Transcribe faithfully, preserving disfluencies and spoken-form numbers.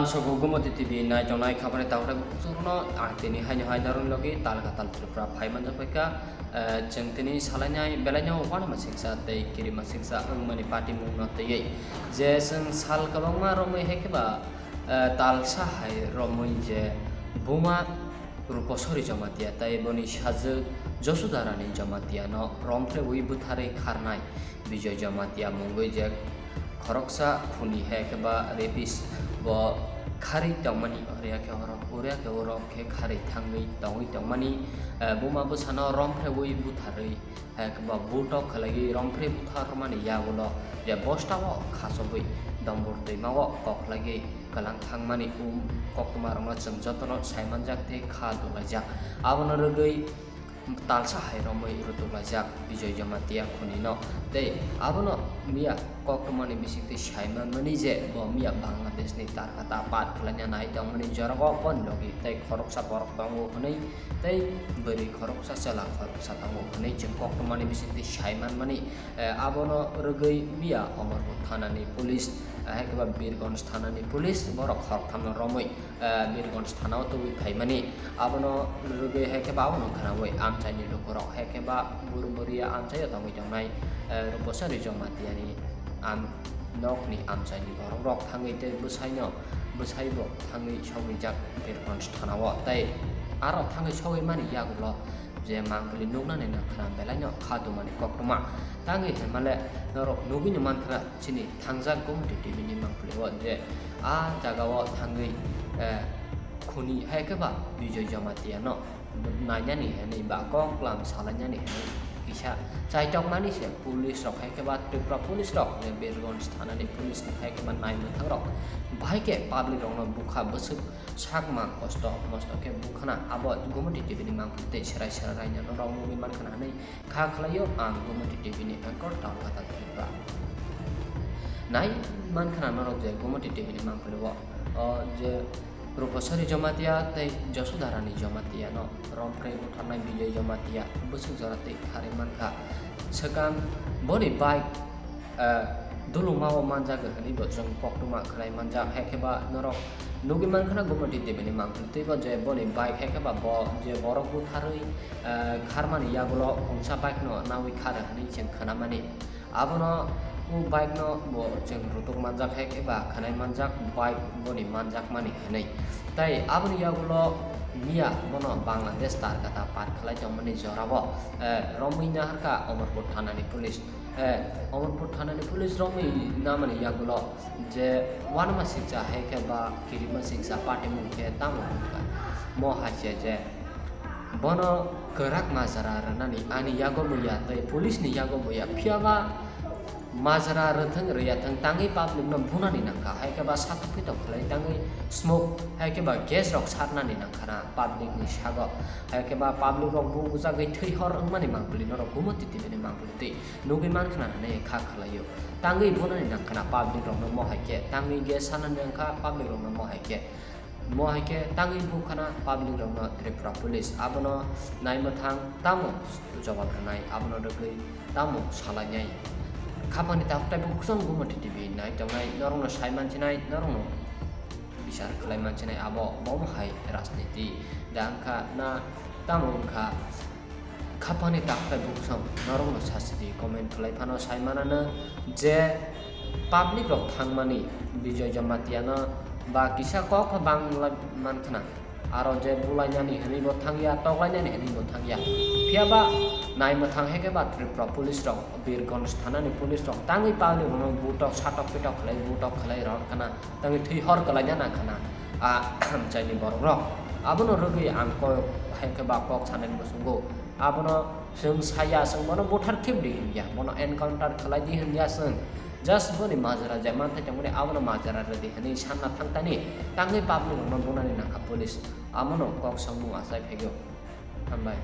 Sogo Gumoti T V nai tongnai khabari takhorok bukhukno ang tini haino hai norok logi talga tal Tripura phai manjak phaikha. Eh, chwng tini salainai belaino uanama singsa tei kirima singsa wngmani patimungno twiwi je chwng sal kwbangma romwi hai khe ba, eh, talsa hai romwi je buma Ruposori Jamatia tei boni sajwk Josudarani Jamatiano romphrewi butharwi kharnai Bijoy Jamatia mungwi je khoroksa khuni hai khe ba rapist bo kharwi tongmani, oro ya khe oro, oro ya khe oro khe kharwi thangwi tongwi tongmani, eh, buma bwsano romphrewi butharwi hai khe ba butok khlaiwi romphrewi butharmani yagulo je bostao khachogwi dombor twimao kok khlaiwi kwlang thangmani um koktwmarokno chwng jotono saimanjak tei kha dulaijak. Abono rwgwi talsa hai romwi rwtuklaijak Bijoy Jamatia khunino. Tei abono miya koktwmani bisingtwi saimanmani je bo miya Bangladeshni tarkata pat khlaina nai tongmani jorao boni logi tei khoroksa borok tongo hwnwi tei bwrwi khoroksa chwla khoroksa tongo hwnwi chwng koktwmani bisingtwi saimanmani. Eh, abono rwgwi miya Amarpur thanani police, eh, hai khe ba Birganj thanani police borok khoroktham no romwi, eh, Birganj thanao tubui phaimani. Abono rwgwi hai khe ba abono khwnaui amchaini lukurok hai khe ba buru buriya amchaio tongwi tongnai, eh, Ruposori Jamatiani am-, nokni amchaini borok rok thangwi tei bwsaino, bwsaibo thangwi sogwijak Birganj thanao. Tei aro thangwi sogwi mani yagulo je mangpili nuknani nangkhwna belaino kha tongmani koktwma. Tangwi hinmale norok nugwino mankha chini thangjak Gumoti T V ni mangpili o je a jagao thangwi, eh, khuni hai khe ba Bijoy Jamatia no nainani hinwi ba kok lam salainani hinwi kisa chaitokmani se police rok hai khe ba Tripura police rok je Birganj thanani police ni hai khe ba naimwthang rok bahai khe public rok no bukha bwswk sakma kosto mosto khe bukhana abo Gumoti T V ni mangpili tei serai serai raina norok nugwi mankha hinwi kha khlaio ang Gumoti T V ni anchor Talkata Tripura. Nai mankha norok je Gumoti T V ni mangpili o, o je Ruposori Jamatia tei Josudarani Jamatia no romphrewi butharnai Bijoy Jamatia bwswk jora twi kharwi mankha. Swkang boni bike eh, dulumao manjak hwnwi bo chwng koktwma khlai manjak. Hai khe ba norok nugwi mankha na Gumoti T V ni mangpili twibo je boni bike hai khe ba bo je borok butharwi, eh, kharmani yagulo khungsa bike no naui khar hwnwi chwng khwnamani. Abono o bike no bo chwng rutuk manjak hai khe ba khwnai manjak bike boni manjakmani hwnwi. Tai aboni yagulo miya bono Bangladesh tarkata pat khlai tongmani jorao, eh, romwi naharkha Amarpur thanani police. Eh, Amarpur thanani police romwi namani yagulo je uanama sikcha hai khe ba kirima sikcha patimung khe tamo wngkha. Mo hai se je bono kwrak majra rwnani ani yago muya tei police ni yago muya, phiya ba majra rwthwng rwyathwng tangwi public no bunani nangkha, hai khe ba satok pitok khlai tangwi smoke hai khe ba gas rok sarnani nangkha na public ni sago, hai khe ba public rok bujagwi thwi hor wngmani mangpili norok Gumoti T V ni mangpili twi. Nugwi mankha na hinwi kha khlaio. Tangwi bunani nangkha na public rokno mo hai khe, tangwi gas sanani nangkha public rokno mo hai khe. Mo hai khe tangwi bukha na public rokno Tripura police. Abono naimwthang tamo jawab rwnai, abono rwgwi tamo salainai. Khapangni takhuk taibo kusong Gumoti T V nai tongnai, norokno sai manchinai, norokno bichar khlai manchinai, abo bomo hai rajniti da wngkha na tamo wngkha. Khapangni takhuk taibo kusong norokno sasidi comment khlai phano sai manano je public rok thangmani Bijoy Jamatia no ba kisa kok bangla mankhana, aro je bulainani hinwi bo thangya, toklainani hinwi bo thangya, phiya ba naimwthang hai khe ba Tripura police rok, Birganj thanani police rok tangwi public rokno butok satok pitok khlai, butok khlai rwkha na. Tangwi thwi hor kwlaina nangkha na a amchaini borok rok. Abono rwgwi ang kok hai khe ba kok sanani muchungo. Abono chwng saya, chwng bono buthar thip di hinya, bono encounter khlai di hinya chwng. Just boni majra je manthai tongmani abono majra rwdi hinwi sanna thangtani tangwi public rokno bunani nangkha police. Amono kok samung achai phegio. Hambai.